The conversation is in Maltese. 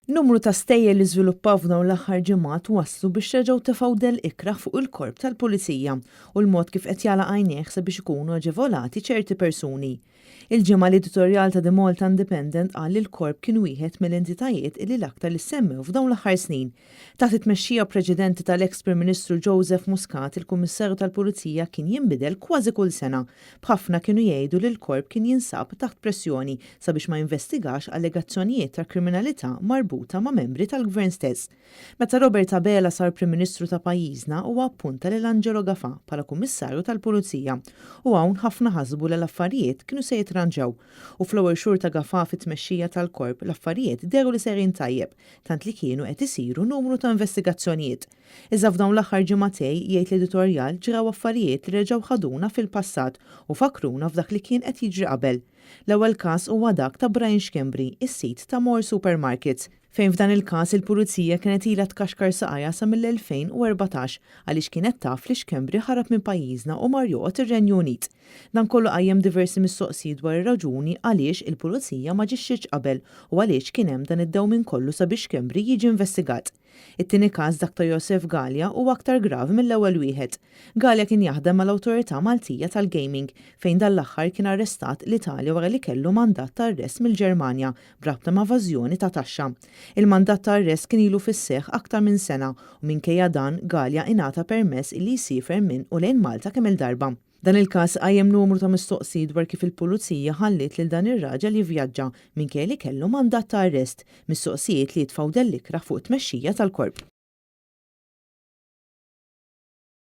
Numru ta' stejjer li żviluppaw f'dawn l-aħħar ġimgħat wasslu biex reġgħu tefgħu dell ikrah fuq il-Korp tal-Pulizija u l-mod kif qed jagħlaq għajnejh sabiex ikunu aġevolati ċerti persuni. Il-Ġimgħa l-editorjal ta' The Malta Independent qal li l-Korp kien wieħed mill-entitajiet illi l-aktar li ssemmew f'dawn l-aħħar snin. Taħt it-tmexxija preċedenti tal-eks Prim Ministru Joseph Muscat, il-Kummissarju tal-Pulizija kien jinbidel kważi kull sena, b'ħafna kienu jgħidu li l-Korp kien jinsab taħt pressjoni sabiex ma jinvestigax allegazzjonijiet ta' kriminalità marbuta ma' membri tal-Gvern stess. Meta Robert Abela sar Prim Ministru ta' pajjiżna huwa appunta lil Angelo Gafà bħala Kummissarju tal-Pulizija u hawn ħafna ħasbu li l-affarijiet kienu se jitranġaw. U fl-ewwel xhur ta' Gafà fit-tmexxija tal-Korp l-affarijiet dehru li sejrin tajjeb tant li kienu qed isiru numru ta' investigazzjonijiet. Iżda f'dawn l-aħħar ġimagħtej, jgħid l-editorjal, ġraw affarijiet li reġgħu ħaduna fil-passat u fakkruna f'dak li kien qed jiġri qabel. L-ewwel każ huwa dak ta' Brian Schembri, is-sid ta' More Supermarkets, fejn f'dan il-każ il-Pulizija kienet ilha tkaxkar saqajha sa mill-2014 għaliex kienet taf li Schembri ħarab minn pajjiżna u mar joqgħod ir-Renju Unit. Dan kollu qajjem diversi mistoqsijiet dwar ir-raġuni għaliex il-Pulizija m'aġixxietx qabel u għaliex kien hemm dan id-dewmien kollu sabiex Schembri jiġi investigat. It-tieni każ, dak ta' Josef Galea, huwa aktar gravi mill-ewwel wieħed. Galea kien jaħdem mal-Awtorità Maltija tal-Gaming, fejn dan l-aħħar kien arrestat l-Italja wara li kellu mandat ta' arrest mill-Ġermanja b'rabta ma' evażjoni ta' taxxa. Il-mandat ta' arrest kien ilu fis-seħħ aktar minn sena u minkejja dan Galea ingħata permess illi jsiefer minn u lejn Malta kemm-il darba. Dan il-każ qajjem numru ta' mistoqsijiet dwar kif il-Pulizija ħalliet lil dan ir-raġel jivvjaġġa minkejja li kellu mandat ta' arrest, mistoqsijiet li jitfgħu dell ikrah fuq it-tmexxija tal-Korp.